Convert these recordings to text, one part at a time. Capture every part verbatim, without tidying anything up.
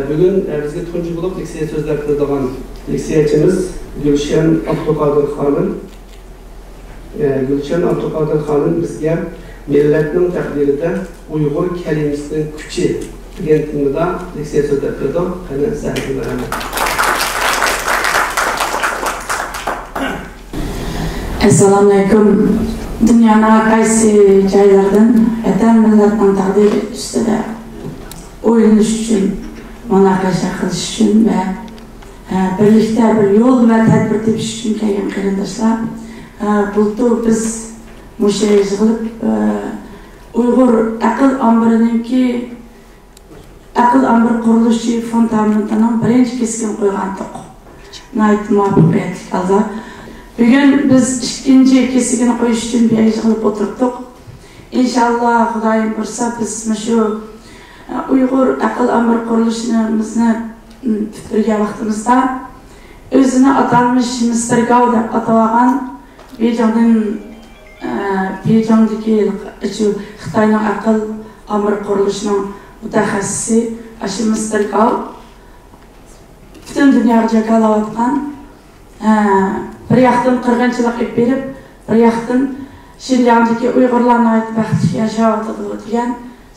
بۈگۈن بىزگە تۇنجى بولۇپ لېكسىيە سۆزلەپ بېرىدىغان لېكسىيەچىمىز گۈلشەن ئابدۇقادىر خانىم. گۈلشەن ئابدۇقادىر خانىم بىزگە «مىللەتنىڭ تەقدىرىدە ئۇيغۇر كەلىمىسىنىڭ كۈچى» دېگەن تېمىدا لېكسىيە سۆزلەپ بېرىدۇ. قېنى، سەھنىگە بېرەمەن. ئەسسالامۇئەلەيكۇم. دۇنيانىڭ ھەر قايسى جايلىرىدىن ۋەتەن مىللەتنىڭ تەقدىرى ئۈستىدە ئويلىنىش ئۈچۈن، مۇناقىشە قىلىش ئۈچۈن ۋە، ئە، بىرلىكتە بىر يول ۋە تەدبىر تېپىش ئۈچۈن كەلگەن قېرىنداشلار، ئە، بۇلتۇر بىز مۇشۇ يەرگە يىغىلىپ، ئە، ئۇيغۇر ئەقىل ئامبىرىنىڭكى ئەقىل ئامبىرى قۇرۇلۇشى فۇندامېنتىنىڭ بىرىنچى كەسكىنى قويغانتۇق. ناھايىتى مۇۋەپپەقىيەتلىك ھالدا. بۈگۈن بىز ئىككىنچى كەسكىنى قويۇش ئۈچۈن بۇ يەرگە يىغىلىپ ئولتۇرۇپتۇق. ئىنشاللا، خۇدايىم بۇيرۇسا، بىز مۇشۇ، ئە، ئۇيغۇر ئەقىل ئامبىرى قۇرۇلۇشىمىزنى، م، پۈتتۈرگەن ۋاقتىمىزدا ئۆزىنى ئاتالمىش مىستېر گاۋ دەپ ئاتاۋالغان بېيجىڭدىن، ئە، بېيجىڭدىكى شۇ خىتاينىڭ ئەقىل ئامبىرى قۇرۇلۇشىنىڭ مۇتەخەسسىسى ئاشۇ مىستېر گاۋ پۈتۈن دۇنياغا جاكارلاۋاتقان، ئە، بىر ياقتىن قىرغىنچىلىق ئېلىپ بېرىپ، بىر ياقتىن شىنجاڭدىكى ئۇيغۇرلار ناھايىتى بەختلىك ياشاۋاتىدۇ دېگەن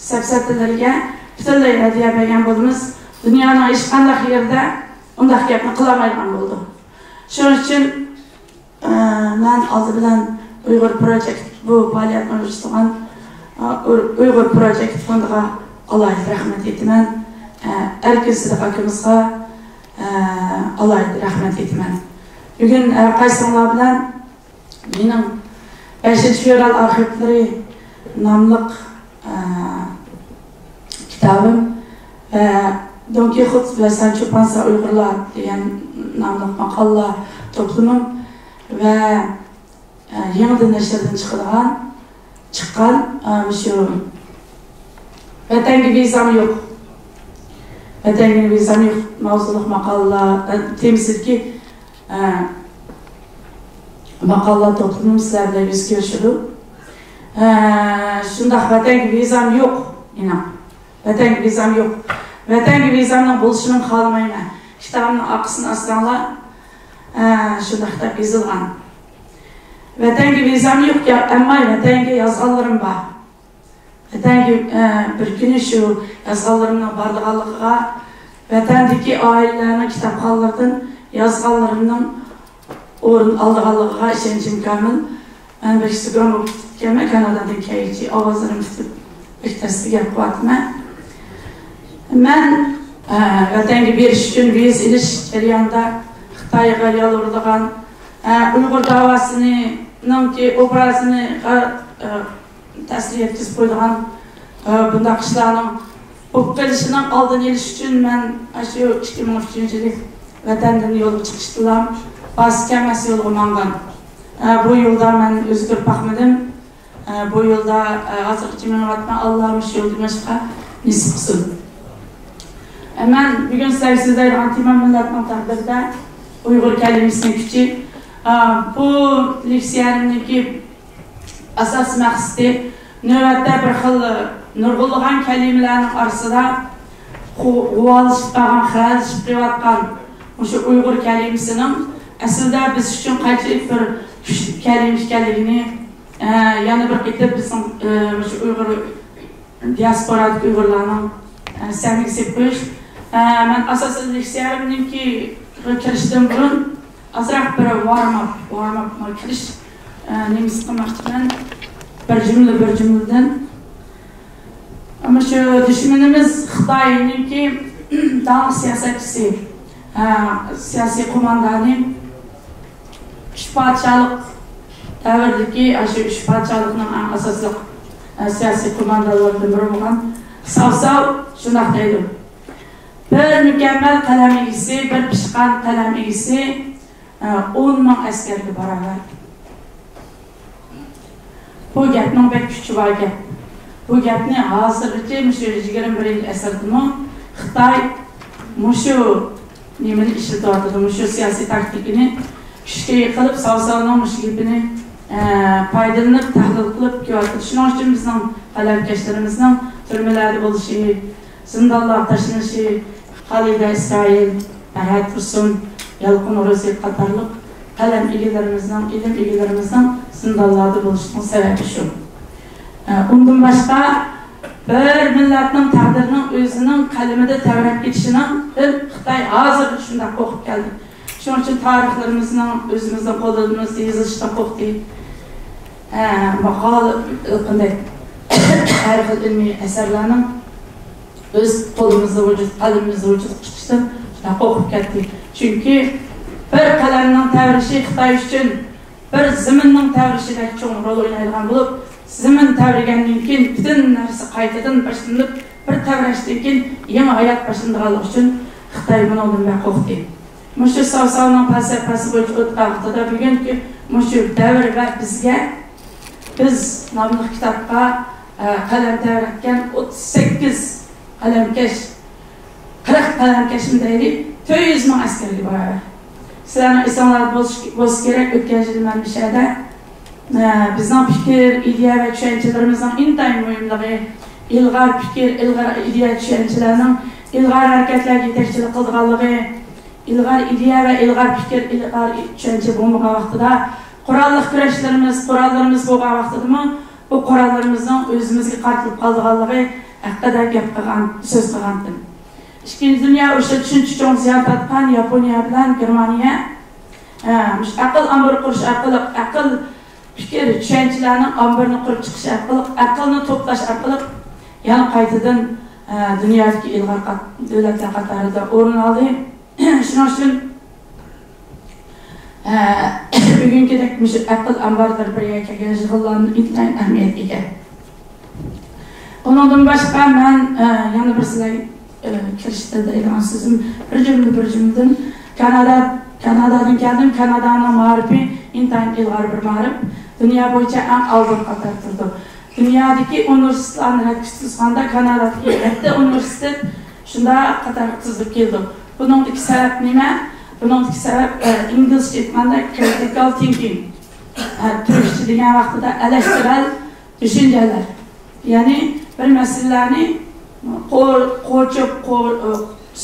سەپسەتىلەرگە پۈتۈنلەي رەددىيە بەرگەن بولىمىز. دۇنيانىڭ ھېچقانداق يېرىدە ئۇنداق گەپنى قىلالمايدىغان بولىدۇ. شۇنىڭ ئۈچۈن ئە، مەن ئالدى بىلەن ئۇيغۇر پروجېكت، بۇ پائالىيەتنى ئۇيۇشتۇرغان، ئە، ئۇر-، ئۇيغۇر پروجېكت فوندىغا ئالاھىدە رەھمەت ئېيتىمەن. ئە، ئەركىن سىدىق ئاكىمىزغا، ئە، ئالاھىدە رەھمەت ئېيتىمەن. بۈگۈن، ئە، قايسىڭلار بىلەن مېنىڭ بەشىنچى فېۋرال ئارخىپلىرى ناملىق، ئە، كىتابىم ۋە دون كىخوت ۋە سانچو پانسا ئۇيغۇرلار دېگەن ناملىق ماقالىلەر توپلىمىم ۋە، ئە، يېڭىدىن نەشردىن چىقىدىغان، چىققان، ئە، مۇشۇ ۋەتەنگە ۋىزام يوق، ۋەتەنگە ۋىزام يوق ماۋزۇلۇق ماقالىلەر، ئە، تېمىسىدىكى، ئە، ماقالىلەر توپلىمىم سىلەر بىلەن يۈز كۆرۈشىدۇ. ئە، شۇنداق، ۋەتەنگە ۋىزام يوق مېنىڭ. ۋەتەنگە ۋىزام يوق. ۋەتەنگە ۋىزامنىڭ بولۇشىنىمۇ خالىمايمەن. كىتابنىڭ ئارقىسىنى ئاچساڭلار، ئە، شۇنداق دەپ يېزىلغان. ۋەتەنگە ۋىزام يوق، يا-، ئەمما ۋەتەنگە يازغانلىرىم بار. ۋەتەنگە، ئە، بىر كۈنى شۇ يازغانلىرىمنىڭ بارىدىغانلىقىغا، ۋەتەندىكى ئائىلىلەرنىڭ كىتابخانىلىرىدىن يازغانلىرىمنىڭ ئورۇن ئالىدىغانلىقىغا ئىشەنچىم كامىل. مەن بەك سۈگۈن بولۇپ كېتىپتىكەنمەن، كانادادىن كەلگىچە ئاۋازلىرىم تىتىپ، بەك تەستە گەپ قىلىۋاتىمەن. مەن، ئە، ۋەتەنگە بېرىش ئۈچۈن ۋىزا ئېلىش جەريانىدا خىتايغا يالۋۇرىدىغان، ئە، ئۇيغۇر داۋاسىنىڭكى ئوبرازىنى، ئە، ئە، تەسىر يەتكۈزۈپ قويىدىغان، ئە، بۇنداق ئىشلارنىڭ بولۇپ قېلىشىنىڭ ئالدىنى ئېلىش ئۈچۈن مەن ئاشۇ ئىككى مىڭ ئۈچىنچى يىلى ۋەتەندىن يولغا چىقىشتىلا بارسا كەلمەس يولغا ماڭغان. ئە، بۇ يولدا مەن ئۆزگىرىپ باقمىدىم. ئە، بۇ يولدا، ئە، ھازىرغىچە مېڭىۋاتىمەن. ئاللا مۇشۇ يولدا مېڭىشقا نېسىپ قىلسۇن. ئە، مەن بۈگۈن سىلەرگە سۆزلەيدىغان تېما مىللەتنىڭ تەقدىرىدە ئۇيغۇر كەلىمىسىنىڭ كۈچى. ئە، بۇ لېكسىيەمنىڭكى ئاساسىي مەقسىتى نۆۋەتتە بىر خىل نۇرغۇنلىغان كەلىمىلەرنىڭ ئارىسىدا غۇ-، غۇۋالىشىپ قالغان، خىرەلىشىپ قېلىۋاتقان مۇشۇ ئۇيغۇر كەلىمىسىنىڭ ئەسلىدە بىز ئۈچۈن قانچىلىك بىر كۈچلۈك كەلىمە ئىكەنلىكىنى، ئە، يەنە بىر قېتىم بىزنىڭ، ئە، مۇشۇ ئۇيغۇر دىياسپورادىكى ئۇيغۇرلارنىڭ، ئە، سەھنىگە سېلىپ قويۇش. ئە، مەن ئاساسەن لېكسىيەمنىڭكى كىرىشتىن بۇرۇن ئازراق بىر ۋارم ئاپ، ۋارم ئاپ كىرىش، ئە، نېمىسى قىلماقچىمەن. بىر جۈملە، بىر جۈملىدىن. مۇشۇ دۈشمىنىمىز خىتاينىڭكى داڭلىق سىياسەتچىسى، ئە، سىياسىي قوماندانى ئۈچ پادىشاھلىق دەۋرىدىكى، ئاشۇ ئۈچ پادىشاھلىقنىڭ ئەڭ ئاساسلىق، ئە، سىياسىي قوماندانلىرىدىن بىرى بولغان ساۋساۋ شۇنداق دەيدۇ: «بىر مۇكەممەل قەلەم ئىگىسى، بىر پىشقان قەلەم ئىگىسى، ئە، ئون مىڭ ئەسكەرگە باراۋەر.» بۇ گەپنىڭ بەك كۈچى بار گەپ. بۇ گەپنى ھازىرغىچە مۇشۇ يىگىرمە بىرىنچى ئەسىردىمۇ خىتاي مۇشۇ نېمىنى ئىشلىتىۋاتىدۇ، مۇشۇ سىياسىي تاكتىكىنى كۈچكە قىلىپ، ساۋساۋنىڭ مۇشۇ گېپىنى، ئە، پايدىلىنىپ، تەھلىل قىلىپ كېلىۋاتىدۇ. شۇنىڭ ئۈچۈن بىزنىڭ قەلەمكەشلىرىمىزنىڭ تۈرمىلەردە بولۇشى، زىندانلارغا تاشلىنىشى، خالىدە ئىسرائىل، پەرھات تۇرسۇن، يالقۇن روزى قاتارلىق قەلەم ئىگىلىرىمىزنىڭ، ئىلىم ئىگىلىرىمىزنىڭ زىندانلاردا بولۇشىنىڭ سەۋەبى شۇ. ئە، ئۇندىن باشقا، بىر مىللەتنىڭ تەقدىرىنىڭ ئۆزىنىڭ قەلىمىدە تەۋرەپ كېتىشىنىڭدىن خىتاي ھازىر شۇنداق قورقۇپ كەلدى. شۇنىڭ ئۈچۈن تارىخلىرىمىزنىڭ، ئۆزىمىزنىڭ قولىمىزدا يېزىلىشىدىن قورقتى. ئە، ماقالە، قانداق، ھەر خىل ئىلمىي ئەسەرلەرنىڭ ئۆز قولىمىزدا ۋۇجۇد، قەلىمىمىزدە ۋۇجۇدقا چىقىشتىن قورقۇپ كەتتى. چۈنكى بىر قەلەمنىڭ تەۋرىشى خىتاي ئۈچۈن بىر زېمىننىڭ تەۋرىشىدەك چوڭ رول ئوينايدىغان بولۇپ، زېمىن تەۋرىگەندىن كېيىن پۈتۈن نەرسە قايتىدىن باشلىنىپ، بىر تەۋرەشتىن كېيىن يېڭى ھايات باشلىنىدىغانلىقى ئۈچۈن خىتاي بۇنىڭدىن بەك قورقتى. مۇشۇ ساۋساۋنىڭ پەلسەپىسى بويىچە ئۆتكەن ۋاقتىدا بۈگۈنكى مۇشۇ دەۋر ۋە بىزگە، بىز ناملىق كىتابقا، ئە، قەلەم تەۋرەتكەن ئوتتۇز سەككىز قەلەمكەش، قىرىق قەلەمكەشمۇ دەيلى، تۆت يۈز مىڭ ئەسكەرگە باراۋەر. سىلەرنىڭ ئېسىڭلاردا بولسا، بولسا كېرەك، ئۆتكەن يىلى مەن مۇشۇ يەردە، ئە، بىزنىڭ پىكىر، ئىدىيە ۋە چۈشەنچىلىرىمىزنىڭ ئىنتايىن مۇھىملىقى، ئىلغار پىكىر، ئىلغار ئىدىيە، چۈشەنچىلەرنىڭ ئىلغار ھەرىكەتلەرگە يېتەكچىلىك قىلىدىغانلىقى، ئىلغار ئىدىيە ۋە ئىلغار پىكىر، ئىلغار چۈشەنچە بولمىغان ۋاقتىدا، قوراللىق كۈرەشلىرىمىز، قوراللىرىمىز بولغان ۋاقتىدىمۇ بۇ قوراللىرىمىزنىڭ ئۆزىمىزگە قارىتىلىپ قالىدىغانلىقى ھەققىدە گەپ قىلغان، سۆز قىلغانتىم. ئىككىنچى دۇنيا ئۇرۇشىدا شۇنچە چوڭ زىيان تارتقان ياپونىيە بىلەن گېرمانىيە، ئە، مۇشۇ ئەقىل ئامبىرى قۇرۇش ئارقىلىق، ئەقىل، پىكىر، چۈشەنچىلەرنىڭ ئامبىرىنى قۇرۇپ چىقىش ئارقىلىق، ئەقىلنى توپلاش ئارقىلىق يەنە قايتىدىن، ئە، دۇنيادىكى ئىلغار قات-، دۆلەتلەر قاتارىدا ئورۇن ئالدى. شۇنىڭ ئۈچۈن، ئە، بۈگۈنكىدەك مۇشۇ ئەقىل ئامبارلىرى بىر يەرگە كەلگەن يىغىنلارمۇ ئىنتايىن ئەھمىيەتكە ئىگە. ئۇنىڭدىن باشقا مەن، ئە، يەنە بىر سىلەر، ئە، كىرىشتى دەيدىغان سۆزۈم بىر جۈملە، بىر جۈملىدىن كانادا، كانادادىن كەلدىم. كانادانىڭ مائارىپى ئىنتايىن ئىلغار بىر مائارىپ. دۇنيا بويىچە ئەڭ ئالدىنقى قاتاردا تۇرىدۇ. دۇنيادىكى ئۇنىۋېرسىتېتلارنى رەتكە تۇتقاندا كانادادىكى يەتتە ئۇنىۋېرسىتېت شۇنداق قاتارغا تىزىلىپ كېلىدۇ. بۇنىڭدىكى سەۋەب نېمە؟ بۇنىڭدىكى سەۋەب، ئە، ئىنگلىزچە ئېيتقاندا critical thinking. ئە، تۈركچە دېگەن ۋاقتىدا ئەلەشتۈرەل چۈشەنچىلەر. يەنى بىر مەسىلىلەرنى قور-، قورچۇپ، قور-، ئە،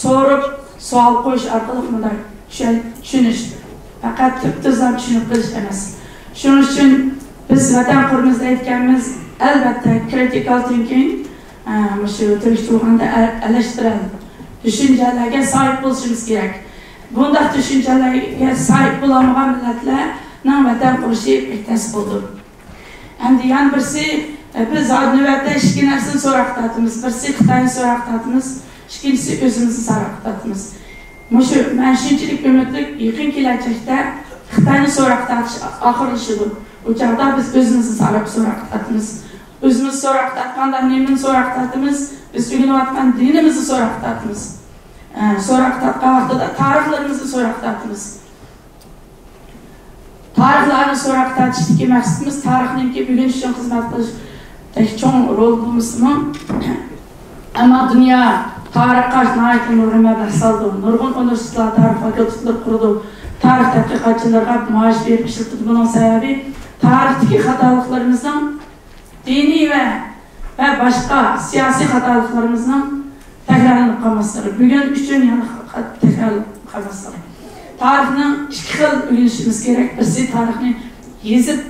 سورۇپ، سوئال قويۇش ئارقىلىق مۇنداق چۈشەن-، چۈشىنىش. پەقەت تۈپتۈزلا چۈشىنىپ قېلىش ئەمەس. شۇنىڭ ئۈچۈن بىز ۋەتەن قۇرىمىز دەيدىكەنمىز، ئەلۋەتتە، critical thinking، ئە، مۇشۇ تۈركچە بولغاندا ئە-، ئەلەشتۈرەل چۈشەنچىلەرگە ساھىب بولۇشىمىز كېرەك. بۇنداق چۈشەنچىلەرگە ساھىب بولالمىغان مىللەتلەرنىڭ ۋەتەن قۇرۇشى بەك تەس بولىدۇ. ئەمدى يەنە بىرسى، ئە، بىز ھازىر نۆۋەتتە ئىككى نەرسىنى سوراققا تارتىمىز. بىرسى خىتاينى سوراققا تارتىمىز، ئىككىنچىسى ئۆزىمىزنى سوراققا تارتىمىز. مۇشۇ مەن شۇنچىلىك ئۈمىدلىك، يېقىن كېلەچەكتە خىتاينى سوراققا تارتىش ئاخىرلىشىدۇ. ئۇ چاغدا بىز ئۆزىمىزنى سوراق-، سوراققا تارتىمىز. ئۆزىمىزنى سوراققا تارتقاندا نېمىنى سوراققا تارتىمىز؟ بىز ئۆگىنىۋاتقان دىنىمىزنى سوراققا تارتىمىز. ئە، سوراققا تارتقان ۋاقتىدا تارىخلىرىمىزنى سوراققا تارتىمىز. تارىخلارنى سوراققا تارتىشتىكى مەقسىتىمىز تارىخنىڭكى بۈگۈن ئۈچۈن خىزمەت قىلىشتەك چوڭ رول بولمىسىمۇ، ئەمما دۇنيا تارىخقا ناھايىتى نۇرغۇن مەبلەغ سالىدۇ. نۇرغۇن ئۇنىۋېرسىتېتلار تارىخ فاكۇلتېتلىرى قۇرىدۇ. تارىخ تەتقىقاتچىلىرىغا مائاش بېرىپ ئىشلىتىدۇ. بۇنىڭ سەۋەبى تارىختىكى خاتالىقلىرىمىزنىڭ دىنىي ۋە، ۋە باشقا سىياسىي خاتالىقلىرىمىزنىڭ تەكرارلىنىپ قالماسلىقى، بۈگۈن ئۈچۈن يەنە خا-، تەكرارلىنىپ قالماسلىقى. تارىخنىڭ ئىككى خىل ئۆگىنىشىمىز كېرەك. بىرسى تارىخنى يېزىپ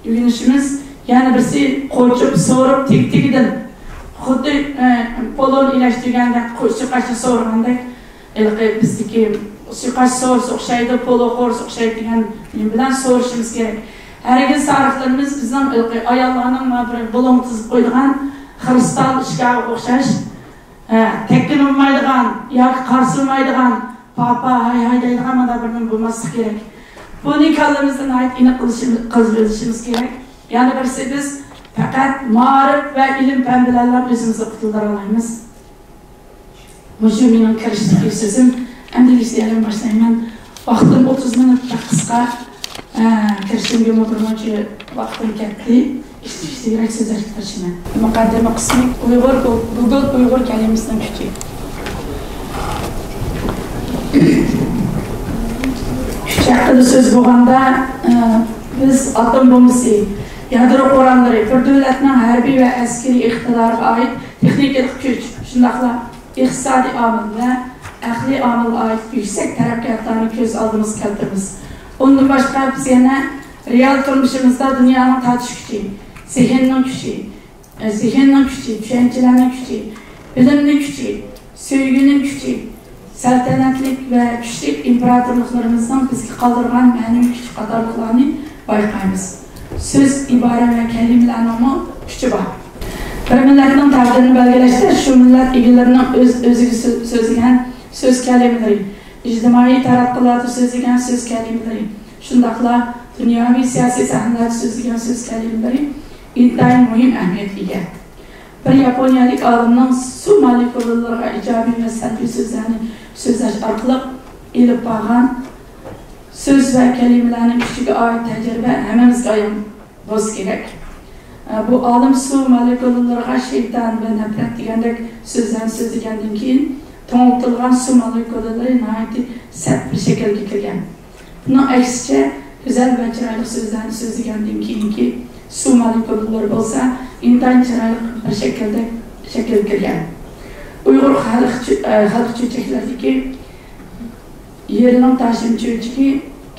ئۆگىنىشىمىز، يەنە بىرسى قوچۇپ، سورۇپ، تېگى-تېگىدىن. خۇددى، ئە، پولۇن ئىلەشتۈرگەندەك، قو-، سۇيىقەستنى سورىغاندەك، ھېلىقى بىزدىكى سۇيىقەست سورىسا ئوخشايدۇ، پولۇ قورۇسا ئوخشايدۇ دېگەن نېمە بىلەن سورىشىمىز كېرەك. ھەرگىز تارىخلىرىمىز بىزنىڭ ھېلىقى ئاياللارنىڭ مانا بىر بۇلۇڭغا تىزىپ قويىدىغان خرۇستال ئىشكاپىغا ئوخشاش، ھە، تەككىنى بولمايدىغان ياكى قارىسى بولمايدىغان، پاپا، ھاي ھاي دەيدىغان مانا بىر نېمە بولماسلىقى كېرەك. بۇنى كاللىمىزدا ناھايىتى ئېنىق قىلىشىمىز، قىلىۋېلىشىمىز كېرەك. يەنە بىرسى، بىز پەقەت مائارىپ ۋە ئىلىم-پەن بىلەنلا ئۆزىمىزنى قۇتۇلدۇرالايمىز. مۇشۇ مېنىڭ كىرىشتىكى سۆزۈم. ئەمدى يەنە باشلايمەن. ۋاقتىم ئوتتۇز مىنۇت بەك قىسقا. ئە، كىرىشىمگىمۇ بىر مۇنچە ۋاقتىم كەتتى. ئىچ-، ئىچتىكرەك سۆزلەشكە تىرىشىمەن. مۇقەددىمە قىسمى ئۇيغۇر، گۇ-، گۇگل ئۇيغۇر كەلىمىسىنىڭ كۈچى. كۈچ ھەققىدە سۆز بولغاندا، ئە، بىز ئاتوم بومبىسى، يادرو قوراللىرى، بىر دۆلەتنىڭ ھەربىي ۋە ئەسكىرىي ئىقتىدارىغا ئائىت تېخنىكىلىق كۈچ، شۇنداقلا ئىقتىسادىي ئامىل ۋە ئەقلىي ئامىلغا ئائىت يۈكسەك تەرەققىياتلارنى كۆز ئالدىمىزغا كەلتۈرىمىز. ئۇندىن باشقا، بىز يەنە رېئال تۇرمۇشىمىزدا دۇنيانىڭ تارتىش كۈچى، زېھىننىڭ كۈچى، زېھىننىڭ كۈچى، چۈشەنچىلەرنىڭ كۈچى، بىلىمنىڭ كۈچى، سۆيگۈنىڭ كۈچى، سەلتەنەتلىك ۋە كۈچلۈك ئىمپېراتورلۇقلىرىمىزنىڭ بىزگە قالدۇرغان مەنىۋى كۈچى قاتارلىقلارنى بايقايمىز. سۆز، ئىبارە ۋە كەلىمىلەرنىڭمۇ كۈچى بار. بىر مىللەتنىڭ تەقدىرىنى بەلگىلەشتە شۇ مىللەت ئىگىلىرىنىڭ ئۆز-، ئۆزىگە سۆ-، سۆزلىگەن سۆز كەلىمىلىرى، ئىجتىمائىي تاراتقۇلاردا سۆزلىگەن سۆز كەلىمىلىرى، شۇنداقلا دۇنياۋى سىياسىي سەھنىلەردە سۆزلىگەن سۆز كەلىمىلىرى ئىنتايىن مۇھىم ئەھمىيەتكە ئىگە. بىر ياپونىيەلىك ئالىمنىڭ سۇ مولېكۇلىلىرىغا ئىجابىي ۋە سەلبىي سۆزلەرنى سۆزلەش ئارقىلىق ئېلىپ بارغان سۆز ۋە كەلىمىلەرنىڭ كۈچىگە ئائىت تەجرىبە ھەممىمىزگە ئايان بولسا كېرەك. بۇ ئالىم سۇ مولېكۇلىلىرىغا شەيتان ۋە نەپرەت دېگەندەك سۆزلەرنى سۆزلىگەندىن كېيىن، توڭلىتىلغان سۇ مولېكۇلىلىرى ناھايىتى سەت بىر شەكىلگە كىرگەن. بۇنىڭ ئەكسىچە، گۈزەل ۋە چىرايلىق سۆزلەرنى سۆزلىگەندىن كېيىنكى سۇ مولېكۇلىلىرى بولسا ئىنتايىن چىرايلىق بىر شەكىلدە شەكىلگە كىرگەن. ئۇيغۇر خەلق چۆ-، ئە، خەلق چۆچەكلىرىدىكى يېرىنىڭ تاشنىمۇ چۆچىكى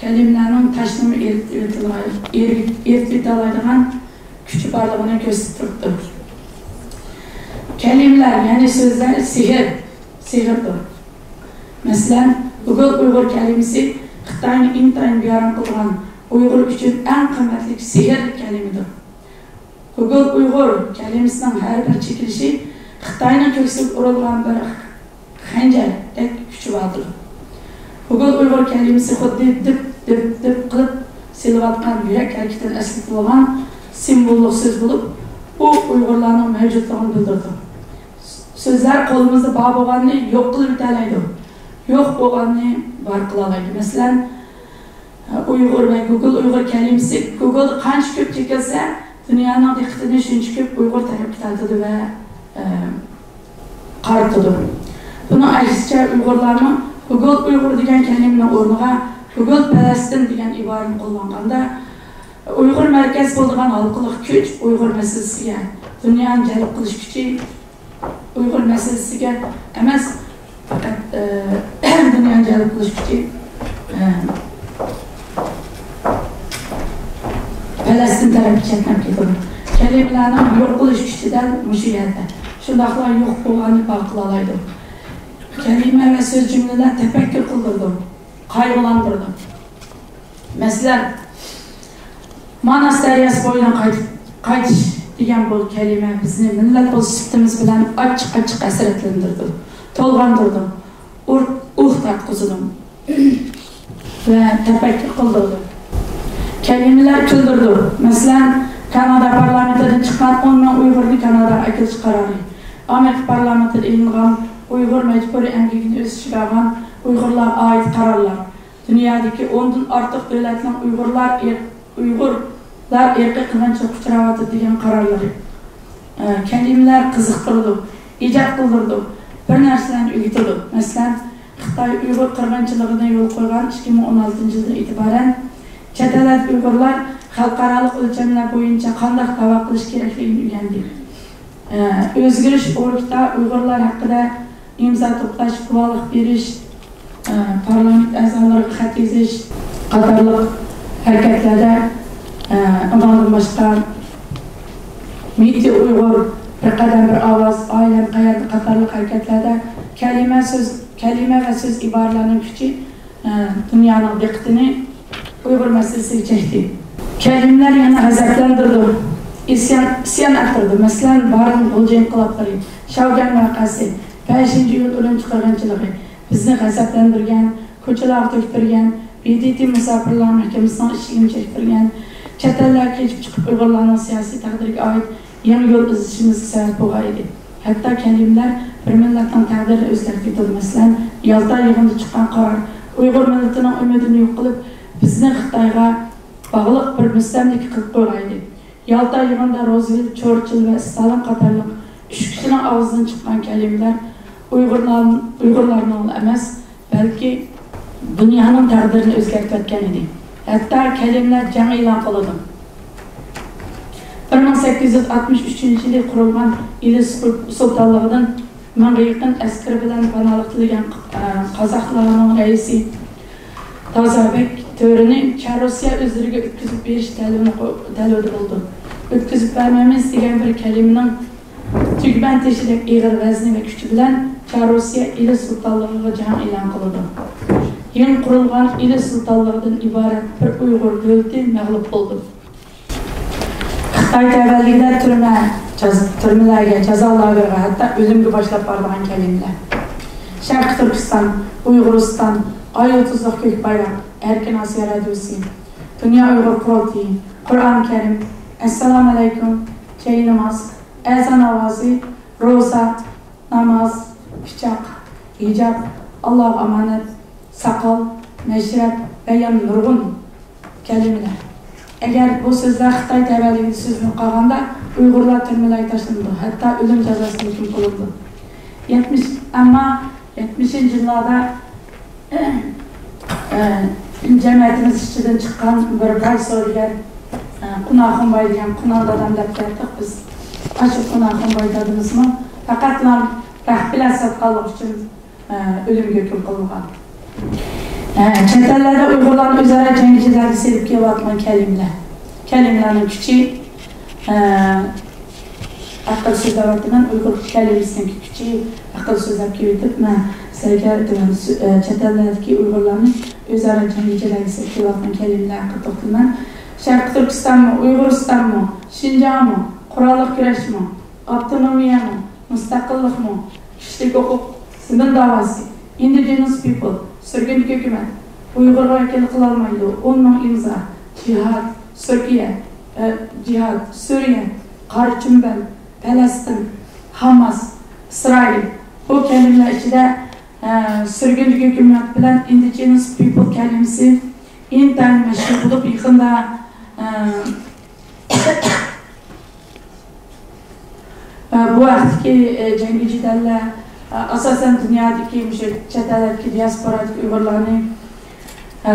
كەلىمىلەرنىڭ تاشنىمۇ ئېرىت-، ئېرىتىدىغان-، ئېرىت-، ئېرىتىۋېتەلەيدىغان كۈچى بارلىقىنى كۆرسىتىپ تۇرۇپتۇ. كەلىمىلەر، يەنى سۆزلەر سېھىر، سېھىردۇر. مەسىلەن، گۇگول ئۇيغۇر كەلىمىسى خىتاينى ئىنتايىن بىئارام قىلغان، ئۇيغۇر ئۈچۈن ئەڭ قىممەتلىك سېھىرلىك كەلىمىدۇر. گۇگول ئۇيغۇر كەلىمىسىنىڭ ھەر بىر چېكىلىشى خىتاينىڭ كۆكسىگە ئۇرۇلغان بىر خەنجەردەك كۈچى باردۇر. گۇگول ئۇيغۇر كەلىمىسى خۇددى دىپ، دىپ، دىپ قىلىپ سېلىۋاتقان يۈرەك ھەرىكىتىنى ئەسلىتىدىغان سىمۋوللۇق سۆز بولۇپ، ئۇ ئۇيغۇرلارنىڭ مەۋجۇتلۇقىنى بىلدۈرىدۇ. سۆزلەر قولىمىزدا بار بولغاننى يوق قىلىۋېتەلەيدۇ، يوق بولغاننى بار قىلالايدۇ. مەسىلەن، ئۇيغۇر ۋە گۇگول ئۇيغۇر كەلىمىسى گۇگولدا قانچە كۆپ چېكىلسە، دۇنيانىڭ دىققىتىنى شۇنچە كۆپ ئۇيغۇر تەرەپكە تارتىدۇ ۋە، ئە، قارىتىدۇ. بۇنىڭ ئەكسىچە، ئۇيغۇرلارمۇ گۇگول ئۇيغۇر دېگەن كەلىمىنىڭ ئورنىغا گۇگول پەلەستىن دېگەن ئىبارىنى قوللانغاندا، ئۇيغۇر مەركەز بولىدىغان ھالقىلىق كۈچ ئۇيغۇر مەسىلىسىگە دۇنيانى جەلپ قىلىش كۈچى، ئۇيغۇر مەسىلىسىگە ئەمەس، پەقەت، ئە، دۇنيانى جەلپ قىلىش كۈچى، ئە، پەلەستىن تەرەپكە چەتنەپ كېتىدۇ. كەلىمىلەرنىڭ يوق قىلىش كۈچى دەل مۇشۇ يەردە. شۇنداقلا يوق بولغاننى بار قىلالايدۇ. كەلىمە ۋە سۆز جۈملىلەر تەپەككۇر قىلدۇرىدۇ، قايغۇلاندۇرىدۇ. مەسىلەن، ماناس دەرياسى بويىدىن قايتىپ، قايتىش دېگەن بۇ كەلىمە بىزنى مىللەت بولۇش سۈپىتىمىز بىلەن ئاچچىق-ئاچچىق ھەسرەتلەندۈرىدۇ، تولغاندۇرىدۇ، ئۇر-، ئۇھ تارتقۇزىدۇ ۋە تەپەككۇر قىلدۇرىدۇ. كەلىمىلەر كۈلدۈرىدۇ. مەسىلەن، كانادا پارلامېنتىدىن چىققان ئون مىڭ ئۇيغۇرنى كاناداغا ئەكېلىش قارارى، ئامېرىكا پارلامېنتىدا ئېلىنغان ئۇيغۇر مەجبۇرىي ئەمگىكىنى ئۆز ئىچىگە ئالغان ئۇيغۇرلارغا ئائىت قارارلار، دۇنيادىكى ئوندىن ئارتۇق دۆلەتنىڭ ئۇيغۇرلار ئىر-، ئۇيغۇرلار ئىرقىي قىرغىنچىلىققا ئۇچراۋاتىدۇ دېگەن قارارلىرى. ئە، كەلىمىلەر قىزىقتۇرىدۇ، ئىجاد قىلدۇرىدۇ، بىر نەرسىلەرنى ئۆگىتىدۇ. مەسىلەن، خىتاي ئۇيغۇر قىرغىنچىلىقىنى يولغا قويغان ئىككى مىڭ ئون ئالتىنچى يىلدىن ئېتىبارەن چەت ئەللەردىكى ئۇيغۇرلار خەلقئارالىق ئۆلچەملەر بويىچە قانداق داۋا قىلىش كېرەكلىكىنى ئۆگەندى. ئە، ئۆزگىرىش ئورگىدا ئۇيغۇرلار ھەققىدە ئىمزا توپلاش، گۇۋاھلىق بېرىش، ئە، پارلامېنت ئەزالىرىغا خەت يېزىش قاتارلىق ھەرىكەتلەردە، ئە، ئۇنىڭدىن باشقا مېتى ئۇيغۇر، بىر قەدەم بىر ئاۋاز، ئائىلەم قەيەردە قاتارلىق ھەرىكەتلەردە كەلىمە سۆز، كەلىمە ۋە سۆز ئىبارىلەرنىڭ كۈچى، ئە، دۇنيانىڭ دىققىتىنى ئۇيغۇر مەسىلىسىگە چەكتى. كەلىمىلەر يەنە غەزەپلەندۈرىدۇ، ئىسيان، ئىسيان ئەتتۈرىدۇ. مەسىلەن، بارىن غۇلجا ئىنقىلابلىرى، شياۋگۈەن ۋەقەسى، بەشىنچى ئىيۇل ئۈرۈمچى قىرغىنچىلىقى بىزنى غەزەپلەندۈرگەن، كوچىلارغا تۆكتۈرگەن، ب د ت مۇساپىرلار مەھكىمىسىنىڭ ئىشىكىنى چەكتۈرگەن، چەت ئەللەرگە كېچىپ چىقىپ ئۇيغۇرلارنىڭ سىياسىي تەقدىرىگە ئائىت يېڭى يول ئىزدىشىمىزگە سەۋەب بولغان ئىدى. ھەتتا كەلىمىلەر بىر مىللەتنىڭ تەقدىرىنى ئۆزگەرتىپ كېتىدۇ. مەسىلەن، يالتا يىغىنىدا چىققان قارار ئۇيغۇر مىللىتىنىڭ ئۈمىدىنى يوق قىلىپ، بىزنى خىتايغا باغلىق بىر مۇستەملىكە قىلىپ قويغان ئىدى. يالتا يىغىنىدا روزۋېلت، چورچىل ۋە ستالىن قاتارلىق ئۈچ كىشىنىڭ ئاغزىدىن چىققان كەلىمىلەر ئۇيغۇرلار-، ئۇيغۇرلارنىڭلا ئەمەس، بەلكى دۇنيانىڭ تەقدىرىنى ئۆزگەرتىۋەتكەن ئىدى. ھەتتا كەلىمىلەر جەڭ ئېلان قىلىدۇ. بىر مىڭ سەككىز يۈز ئاتمىش ئۈچىنچى يىلى قۇرۇلغان ئىلى سۇلتانلىقىدىن مىڭغا يېقىن ئەسكىرى بىلەن پاناھلىق تىلىگەن، ئە، قازاقلارنىڭ رەئىسى تازابېك تۆرىنى چاررۇسىيە ئۆزلىرىگە ئۆتكۈزۈپ بېرىش تەلىپىنى قو-، تەلىپىدە بولىدۇ. ئۆتكۈزۈپ بەرمەيمىز دېگەن بىر كەلىمىنىڭ تۈگمەن تېشىدەك ئېغىر ۋەزنى ۋە كۈچى بىلەن چاررۇسىيە ئىلى سۇلتانلىقىغا جەڭ ئېلان قىلىدۇ. يېڭى قۇرۇلغان ئىلى سۇلتانلىقىدىن ئىبارەت بىر ئۇيغۇر دۆلىتى مەغلۇپ بولدى. خىتاي تەۋەلىكىدە تۈرمە، جاز-، تۈرمىلەرگە، جازا لاگېرىغا، ھەتتا ئۆلۈمگە باشلاپ بارىدىغان كەلىمىلەر. شەرقىي تۈركىستان، ئۇيغۇرىستان، ئاي يۇلتۇزلۇق كۆك بايراق، ئەركىن ئاسىيا رادىيوسى، دۇنيا ئۇيغۇر قۇرۇلتىيى، قۇرئان كەرىم، ئەسسالامۇئەلەيكۇم، جايناماز، ئەزان ئاۋازى، روزا، ناماز، پىچاق، ھىجاب، ئاللاغا ئامانەت، ساقال، مەشرەپ ۋە يەنە نۇرغۇن كەلىمىلەر. ئەگەر بۇ سۆزلەر خىتاي تەۋەلىكىدە سۆزلىنىپ قالغاندا، ئۇيغۇرلار تۈرمىلەرگە تاشلىنىدۇ، ھەتتا ئۆلۈم جازاسىغا ھۆكۈم قىلىنىدۇ. يەتمىش، ئەمما يەتمىشىنچى يىللاردا ئە، جەمئىيىتىمىز ئىچىدىن چىققان بىر باي سودىگەر، ئە، قۇناخۇن باي دېگەن قۇنان دادام دەپ كەتتۇق بىز. ئاشۇ قۇناخۇن باي دادىمىزمۇ پەقەتلا رەخت بىلەن ساتقانلىقى ئۈچۈن، ئە، ئۆلۈمگە ھۆكۈم قىلىنغان. ئە، چەت ئەللەردە ئۇيغۇرلارنى ئۆزئارا جەڭگى جېدەلگە سېلىپ كېلىۋاتقان كەلىمىلەر. كەلىمىلەرنىڭ كۈچى، ئە، ئەقىل سۆزلەۋاتىمەن، ئۇيغۇر كەلىمىسىنىڭ كۈچى، ئەقىل سۆزلەپ كېلىۋېتىپ، مەن سىلەرگە تۆۋەندە سۆ-، ئە، چەت ئەللەردىكى ئۇيغۇرلارنى ئۆزئارا جەڭگى جېدەلگە سېلىپ كېلىۋاتقان كەلىمىلەر ھەققىدە توختىلىمەن. شەرقىي تۈركىستانمۇ، ئۇيغۇرىستانمۇ، شىنجاڭمۇ، قوراللىق كۈرەشمۇ، ئاپتونومىيەمۇ، مۇستەقىللىقمۇ، كىشىلىك ھوقۇق، زېمىن داۋاسى، indigenous people، سۈرگۈندىكى ھۆكۈمەت، ئۇيغۇرغا ۋەكىللىك قىلالمايدۇ، ئون مىڭ ئىمزا، جىھاد، سۈركىيە، ئە، جىھاد، سۈرىيە، قارا چۈمبەل، پەلەستىن، ھاماس، ئىسرائىل. بۇ كەلىمىلەر ئىچىدە، ئە، سۈرگۈندىكى ھۆكۈمەت بىلەن indigenous people كەلىمىسى ئىنتايىن مەشھۇر بولۇپ، يېقىندا، ئە، ئە، بۇ ھەقتىكى، ئە، جەڭگى جېدەللەر، ئە، ئاساسەن دۇنيادىكى مۇشۇ چەت ئەللەردىكى دىياسپورادىكى ئۇيغۇرلارنى، ئە،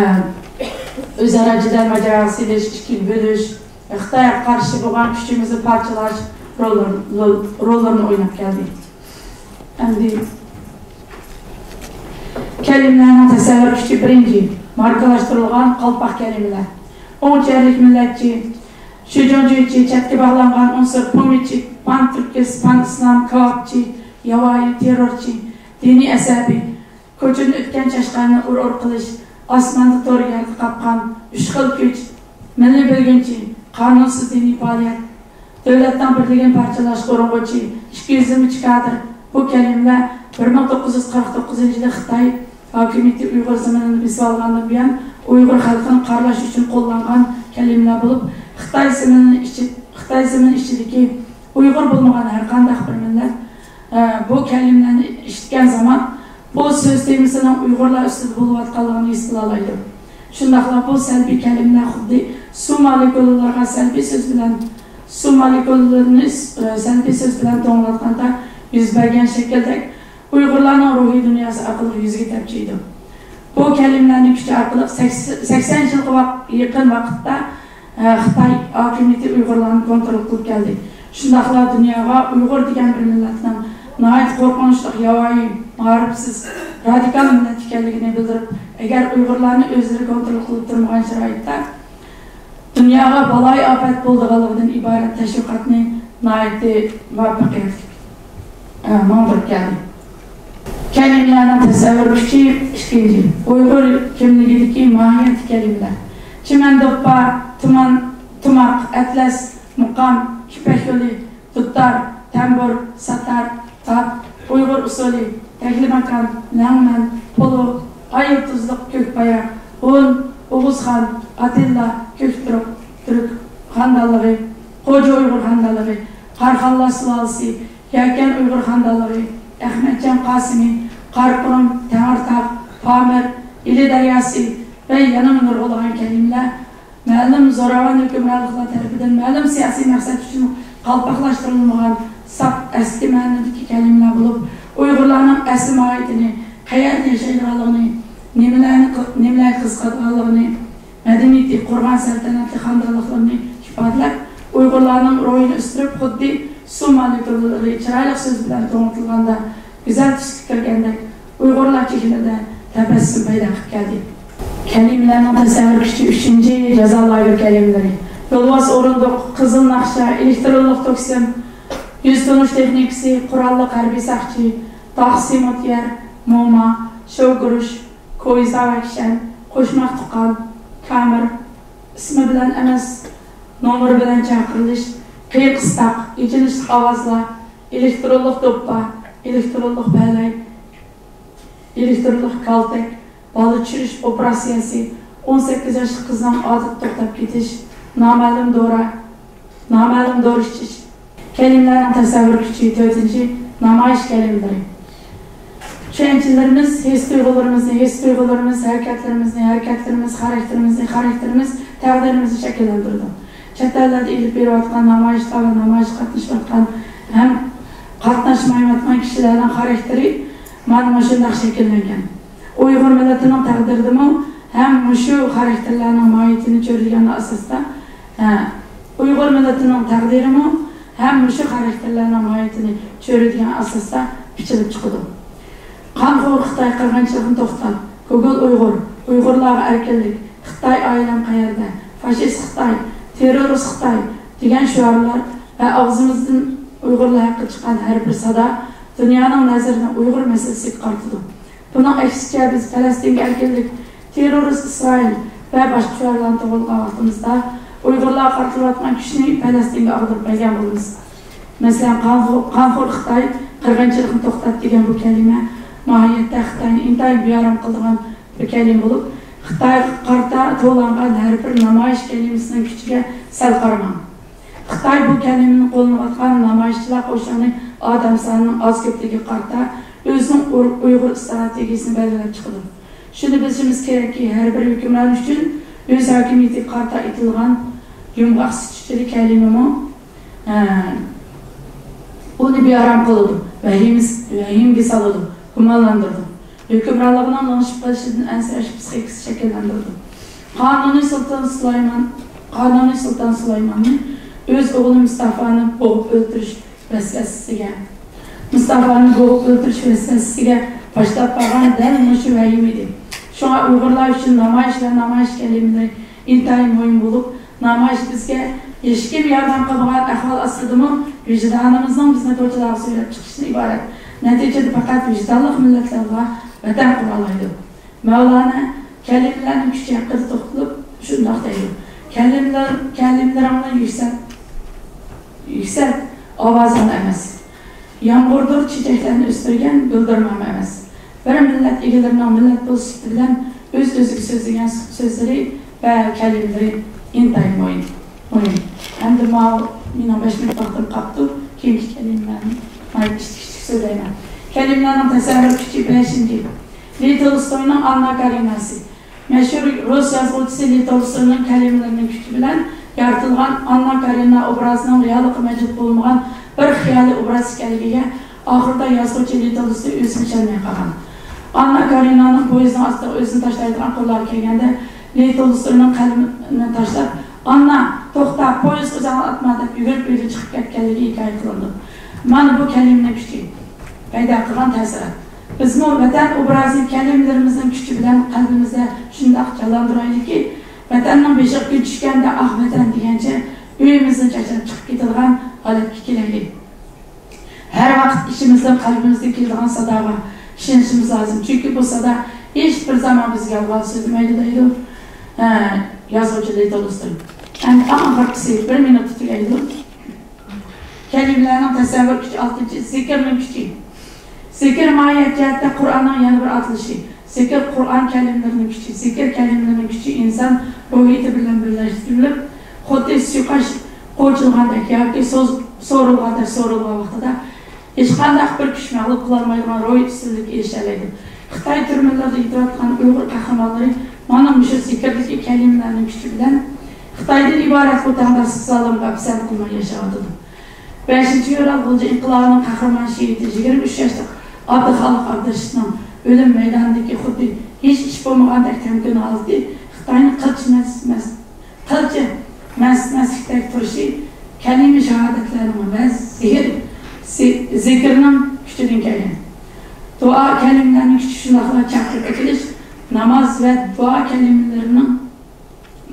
ئۆزئارا جېدەل ماجىراسىغا ئېلىش، ئىككىگە بۆلۈش، خىتايغا قارشى بولغان كۈچىمىزنى پارچىلاش روللىرى-، رول-، روللىرىنى ئويناپ كەلدى. ئەمدى كەلىمىلەرنىڭ تەسەۋۋۇر كۈچى. بىرىنچى، ماركىلاشتۇرۇلغان قالپاق كەلىمىلەر. ئوڭ چەرلىك مىللەتچى، شۇجۇڭجۈيچى، چەتكە باغلانغان ئۇنسۇر، پومىچىك، پانتۈركىست، پانئىسلام، كاۋاپچى، ياۋايى، تېررورچى، دىنىي ئەسەبىي، كوچىدىن ئۆتكەن چاشقاننى ئۇر-ئۇر قىلىش، ئاسماندا تور يەردە قاپقان، ئۈچ خىل كۈچ، مىللىي بۆلگۈنچى، قانۇنسىز دىنىي پائالىيەت، دۆلەتنىڭ بىرلىكىنى پارچىلاشقا ئۇرۇنغۇچى، ئىككى يۈز يىگىرمە ئۈچ كادىر. بۇ كەلىمىلەر بىر مىڭ توققۇز يۈز قىرىق توققۇزىنچى يىلى خىتاي ھاكىمىيىتى ئۇيغۇر زېمىنىنى بېسىۋالغاندىن بۇيان، ئۇيغۇر خەلقىنى قارىلاش ئۈچۈن قوللانغان كەلىمىلەر بولۇپ، خىتاي زېمىنىنى ئىچى-، خىتاي زېمىنى ئىچىدىكى ئۇيغۇر بولمىغان ھەرقانداق بىر مىللەت، ئە، بۇ كەلىمىلەرنى ئىشلىگەن زامان، بۇ سۆز تېمىسىنىڭ ئۇيغۇرلار ئۈستىدە بولۇۋاتقانلىقىنى ھېس قىلالايدۇ. شۇنداقلا بۇ سەلبىي كەلىمىلەر خۇددى سۇ مولېكۇلىلىرىغا سەلبىي سۆز بىلەن، سۇ مولېكۇلىلىرىنى، ئە، سەلبىي سۆز بىلەن توڭلاتقاندا يۈز بەرگەن شەكىلدەك، ئۇيغۇرلارنىڭ روھىي دۇنياسى ئارقىلىق يۈزىگە تەپچىيدۇ. بۇ كەلىمىلەرنىڭ كۈچى ئارقىلىق سەكس-، سەكسەن يىلغا ۋاق-، يېقىن ۋاقىتتا، ئە، خىتاي ھاكىمىيىتى ئۇيغۇرلارنى كونترول قىلىپ كەلدى. شۇنداقلا دۇنياغا ئۇيغۇر دېگەن بىر مىللەتنىڭ ناھايىتى قورقۇنچلۇق، ياۋايى، مائارىپسىز، رادىكال مىللەت ئىكەنلىكىنى بىلدۈرۈپ، ئەگەر ئۇيغۇرلارنى ئۆزلىرى كونترول قىلىپ تۇرمىغان شارائىتتا، دۇنياغا بالايىئاپەت بولىدىغانلىقىدىن ئىبارەت تەشۋىقاتنى ناھايىتى مۇۋەپپەقىيەتلىك، ئە، ماڭدۇرۇپ كەلدى. كەلىمىلەرنىڭ تەسەۋۋۇر كۈچى. ئىككىنچى، ئۇيغۇر كىملىكىدىكى ماھىيەتلىك كەلىمىلەر. چىمەن دوپپا، تۇمان، تۇماق، ئەتلەس، مۇقام، يىپەك يولى، دۇتار، تەمبۇر، ساتار، تاپ، ئۇيغۇر ئۇسسۇلى، تەكلىماكان، لەڭمەن، پولۇ، ئاي يۇلتۇزلۇق كۆك بايراق، ھون، ئوغۇزخان، ئاتىللا، كۆك تۈرك، تۈرك خانىدانلىقى، خوجا ئۇيغۇر خانىدانلىقى، قاراخانلار سۇلالىسى، يەكەن ئۇيغۇر خانىدانلىقى، ئەخمەتجان قاسىمى، قاراقۇرۇم، تەڭرىتاغ، پامىر، ئىلى دەرياسى ۋە يەنىمۇ نۇرغۇنلىغان كەلىمىلەر مەلۇم زوراۋان ھۆكۈمرانلىقلار تەرىپىدىن مەلۇم سىياسىي مەقسەت ئۈچۈن قالپاقلاشتۇرۇلمىغان ساپ ئەسلى مەنىدىكى كەلىمىلەر بولۇپ، ئۇيغۇرلارنىڭ ئەسلى ماھىيىتىنى، قەيەردە ياشايدىغانلىقىنى، نېمىلەرنى قىل-، نېمىلەرگە قىزىقىدىغانلىقىنى، مەدەنىيىتى، قۇرغان سەلتەنەتلىك خانىدانلىقلىرىنى ئىپادىلەپ، ئۇيغۇرلارنىڭ روھىنى ئۆستۈرۈپ، خۇددى سۇ مولېكۇلىلىرى چىرايلىق سۆز بىلەن توڭلىتىلغاندا گۈزەل تۈسكە كىرگەندەك، ئۇيغۇرلار چېھرىدە تەبەسسۇم پەيدا قىلىپ كەلدى. كەلىمىلەرنىڭ تەسەۋۋۇر كۈچى، ئۈچىنچى، جازا لاگېر كەلىمىلىرى. يولۋاس ئورۇندۇق، قىزىل ناخشا، ئېلېكترونلۇق توك سىم، يۈز تونۇش تېخنىكىسى، قوراللىق ھەربىي ساقچى، تاخسى مۇتيەر، موما، شوۋگۇرۇش، كويزا ۋە كىشەن، قوشماق تۇغقان، كامېر، ئىسمى بىلەن ئەمەس، نومۇرى بىلەن چاقىرىلىش، قىيقىستاق، ئېچىنىشلىق ئاۋازلار، ئېلېكترونلۇق دوپپا، ئېلېكترونلۇق پەلەي، ئېلېكترونلۇق كالتەك، بالا چۈشۈرۈش ئوپېراتسىيەسى، ئون سەككىز ياشلىق قىزنىڭ ئادەتتە توختاپ كېتىش، نامەلۇم دورا، نامەلۇم دورا ئىچىش. كەلىمىلەرنىڭ تەسەۋۋۇر كۈچى، تۆتىنچى، نامايىش كەلىمىلىرى. چۈشەنچىلىرىمىز ھېس تۇيغۇلىرىمىزنى، ھېس تۇيغۇلىرىمىز ھەرىكەتلىرىمىزنى، ھەرىكەتلىرىمىز خاراكتېرىمىزنى، خاراكتېرىمىز تەقدىرىمىزنى شەكىللەندۈرىدۇ. چەت ئەللەردە ئېلىپ بېرىۋاتقان نامايىشلار ۋە نامايىشقا قاتنىشىۋاتقان ھەم قاتناشمايۋاتقان كىشىلەرنىڭ خاراكتېرى مانا مۇشۇنداق شەكىللەنگەن. ئۇيغۇر مىللىتىنىڭ تەقدىرىدىمۇ ھەم مۇشۇ خاراكتېرلەرنىڭ ماھىيىتىنى چۆرىدىگەن ئاساستا، ھە، ئۇيغۇر مىللىتىنىڭ تەقدىرىمۇ ھەم مۇشۇ خاراكتېرلەرنىڭ ماھىيىتىنى چۆرىدىگەن ئاساستا پىچىلىپ چىقىدۇ. قانخور خىتاي، قىرغىنچىلىقنى توختات، گوگول ئۇيغۇر، ئۇيغۇرلارغا ئەركىنلىك، خىتاي ئائىلەم قەيەردە، فاشىست خىتاي، تېررورىست خىتاي دېگەن شوئارلار ۋە ئاغزىمىزدىن ئۇيغۇرلار ھەققىدە چىققان ھەر بىر سادا دۇنيانىڭ نەزىرىنى ئۇيغۇر مەسىلىسىگە قارىتىدۇ. بۇنىڭ ئەكسىچە، بىز پەلەستىنگە ئەركىنلىك، تېررورىست ئىسرائىل ۋە باشقا شوئارلارنى توۋلىغان ۋاقتىمىزدا، ئۇيغۇرلارغا قارىتىلىۋاتقان كۈچنى پەلەستىنگە ئاغدۇرۇپ بەرگەن بولىمىز. مەسىلەن، قانخو-، قانخور خىتاي، قىرغىنچىلىقنى توختات دېگەن بۇ كەلىمە ماھىيەتتە خىتاينى ئىنتايىن بىئارام قىلىدىغان بىر كەلىمە بولۇپ، خىتايغا قارىتا توۋلانغان ھەر بىر نامايىش كەلىمىسىنىڭ كۈچىگە سەل قارىماڭ. خىتاي بۇ كەلىمىنى قوللىنىۋاتقان نامايىشچىلار قوشۇنى ئادەم سانىنىڭ ئاز كۆپلۈكىگە قارىتا ئۆزىنىڭ ئۇر-، ئۇيغۇر ئىستراتېگىيىسىنى بەلگىلەپ چىقىدۇ. شۇنى بىلىشىمىز كېرەككى، ھەر بىر ھۆكۈمران ئۈچۈن ئۆز ھاكىمىيىتىگە قارىتا ئېيتىلغان يۇمغاق سىچىلى كەلىمىمۇ، ھە، ئۇنى بىئارام قىلىدۇ، ۋەھىمىس-، ۋەھىمىگە سالىدۇ، گۇمانلاندۇرىدۇ. ھۆكۈمرانلىقىنىڭ لىڭشىپ قېلىشىدىن ئەنسىرەش پىسخىكىسى شەكىللەندۈرىدۇ. قانۇنىي سۇلتان سۇلايمان، قانۇنىي سۇلتان سۇلايماننى ئۆز ئوغلى مۇستافانى بوغۇپ ئۆلتۈرۈش ۋەسۋەسىسىگە، مۇستافانى بوغۇپ ئۆلتۈرۈش ۋەسۋەسىسىگە باشلاپ بارغان دەل مۇشۇ ۋەھىمە ئىدى. شۇڭا ئۇيغۇرلار ئۈچۈن نامايىش ۋە نامايىش كەلىمىلىرى ئىنتايىن مۇھىم بولۇپ، نامايىش بىزگە ھېچكىم ياردەم قىلمىغان ئەھۋال ئاستىدىمۇ ۋىجدانىمىزنىڭ بىزنى كوچىلارغا سۆرەپ چىقىشىدىن ئىبارەت. نەتىجىدە پەقەت ۋىجدانلىق مىللەتلەرلا ۋەتەن قۇرالايدۇ. مەۋلانا كەلىمىلەرنىڭ كۈچى ھەققىدە توختىلىپ شۇنداق دەيدۇ: كەلىمىلەر، كەلىمىلىرىڭنى يۈكسەل، يۈكسەلت ئاۋازىڭنى ئەمەس. يامغۇردۇر چېچەكلەرنى ئۆستۈرگەن گۈلدۈرمام ئەمەس. بىر مىللەت ئىگىلىرىنىڭ مىللەت بولۇش سۈپىتى بىلەن ئۆز-ئۆزىگە سۆزلىگەن سۆزلىرى ۋە كەلىمىلىرى ئىنتايىن مۇھىم. مۇھىم. ئەمدى ماۋۇ مېنىڭ بەش مىنۇت ۋاقتىم قاپتۇ. كېيىنكى كەلىمىلەرنى ناھايىتى كىچىك كىچىك سۆزلەيمەن. كەلىمىلەرنىڭ تەسەۋۋۇر كۈچى، بەشىنچى. لېۋ تولستوينىڭ ئاننا كارېناسى. مەشھۇر رۇس يازغۇچىسى لېۋ تولستوينىڭ كەلىمىلىرىنىڭ كۈچى بىلەن يارىتىلغان ئاننا كارېنا ئوبرازىنىڭ رېئاللىققا مەۋجۇت بولمىغان بىر خىيالىي ئوبراز ئىكەنلىكىگە ئاخىرىدا يازغۇچى لېۋ تولستوي ئۆزىمۇ ئىشەنمەي قالغان. ئاننا كارېنانىڭ پويىزنىڭ ئاستىغا ئۆزىنى تاشلايدىغان قوللارغا كەلگەندە، لېۋ تولستوينىڭ قەلىمىنى تاشلاپ، «ئاننا، توختا، پويىزغا ئۆزۈڭنى ئاتما» دەپ يۈگۈرۈپ ئۆيدىن چىقىپ كەتكەنلىكى ھېكايە قىلىنىدۇ. مانا بۇ كەلىمىنىڭ كۈچى، پەيدا قىلغان تەسىرات. بىزمۇ ۋەتەن ئوبرازىنى كەلىمىلىرىمىزنىڭ كۈچى بىلەن قەلبىمىزدە شۇنداق جانلاندۇرايلىكى، ۋەتەننىڭ بېشىغا كۈن چۈشكەندە «ئاھ، ۋەتەن» دېگەنچە ئۆيىمىزدىن چاچراپ چىقىپ كېتىدىغان ھالەتكە كېلەيلى. ھەر ۋاقىت ئىچىمىزدىن قەلبىمىزدىن كېلىدىغان ساداغا ئىشىنىشىمىز لازىم، چۈنكى بۇ سادا ھېچ بىر زامان بىزگە يالغان سۆزلىمەيدۇ، دەيدۇ، ھە، يازغۇچى لېۋ تولستوي. ئەمدى ئەڭ ئاخىرقىسى، بىر مىنۇتتا تۈگەيدۇ. كەلىمىلەرنىڭ تەسەۋۋۇر كۈچى، ئالتىنچى، زىكىرنىڭ كۈچى. زىكىر ماھىيەت جەھەتتە قۇرئاننىڭ يەنە بىر ئاتىلىشى. زىكىر قۇرئان كەلىمىلىرىنىڭ كۈچى. زىكىر كەلىمىلىرىنىڭ كۈچى ئىنسان روھىيىتى بىلەن بىرلەشتۈرۈلۈپ، خۇددى سۇيۇقئاش قوچۇلغاندەك ياكى سوز-، سورۇلغاندەك سورۇلغان ۋاقتىدا ھېچقانداق بىر كۈچ مەغلۇپ قىلالمايدىغان روھىي ئۈستۈنلۈككە ئېرىشەلەيدۇ. خىتاي تۈرمىلىرىدە يېتىۋاتقان ئۇيغۇر قەھرىمانلىرى مانا مۇشۇ زىكىردىكى كەلىمىلەرنىڭ كۈچى بىلەن خىتايدىن ئىبارەت بۇ تەڭداشسىز زالىمغا پىسەنت قىلماي ياشاۋاتىدۇ. بەشىنچى فېۋرال غۇلجا ئىنقىلابىنىڭ قەھرىمان شېھىتى، يىگىرمە ئۈچ ياشلىق ئابدۇخالىق ئابدۇرېشىتنىڭ ئۆلۈم مەيدانىدىكى خۇددى ھېچ ئىش بولمىغاندەك تەمكىن ھالىتى خىتاينى قىلچە مەس-، مەس-، قىلچە مەس-، مەسلىكتەك تۇرۇشى كەلىمە شاھادەتلەرنىڭ ۋە زىكىر، زى-، زىكىرنىڭ كۈچىدىن كەلگەن. دۇئا كەلىمىلەرنىڭ كۈچى شۇنداقلا چاقىرىق ئېتىلىش، ناماز ۋە دۇئا كەلىمىلىرىنىڭ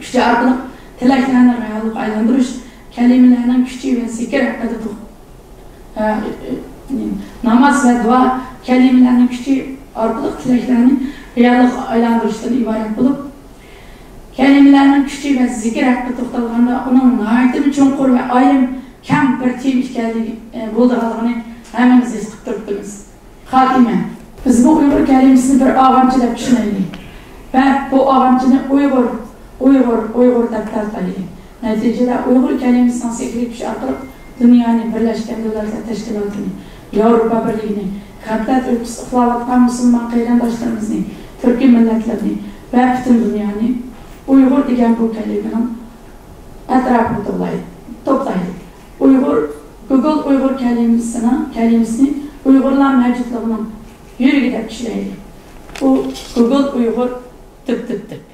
كۈچى ئارقىلىق تىلەكلەرنى رېئاللىققا ئايلاندۇرۇش، كەلىمىلەرنىڭ كۈچى ۋە زىكىر ھەققىدە توخ-، ئە، ئە، ناماز ۋە دۇئا كەلىمىلەرنىڭ كۈچى ئارقىلىق تىلەكلەرنى رېئاللىققا ئايلاندۇرۇشتىن ئىبارەت بولۇپ، كەلىمىلەرنىڭ كۈچى ۋە زىكىر ھەققىدە توختالغاندا، ئۇنىڭ ناھايىتىمۇ چوڭقۇر ۋە ئايرىم كەڭ بىر تېما ئىكەنلىكى، ئە، بولىدىغانلىقىنى ھەممىمىز ھېس قىلىپ تۇرۇپتىمىز. خاتىمە. بىز بۇ ئۇيغۇر كەلىمىسىنى بىر ئاغامچە دەپ چۈشىنەيلى ۋە بۇ ئاغامچىنى ئۇيغۇر، ئۇيغۇر، ئۇيغۇر دەپ تارتايلى. نەتىجىدە ئۇيغۇر كەلىمىسىنىڭ سېھرىي كۈچى ئارقىلىق دۇنيانى، بىرلەشكەن دۆلەتلەر تەشكىلاتىنى، ياۋروپا بىرلىكىنى، خەتتەت ئۆلكىسىدە ئۇخلاۋاتقان مۇسۇلمان قېرىنداشلىرىمىزنى، تۈركىي مىللەتلەرنى ۋە پۈتۈن دۇنيانى ئۇيغۇر دېگەن بۇ كەلىمىنىڭ ئەتراپىدا توپلاي-، توپلايلى. ئۇيغۇر، گۇگل ئۇيغۇر كەلىمىسىنىڭ، كەلىمىسىنى ئۇيغۇرلار مەۋجۇتلۇقىنىڭ يۈرىكى دەپ چۈشىنەيلى. ئۇ گۇگل ئۇيغۇر دۈپ دۈپ دۈپ.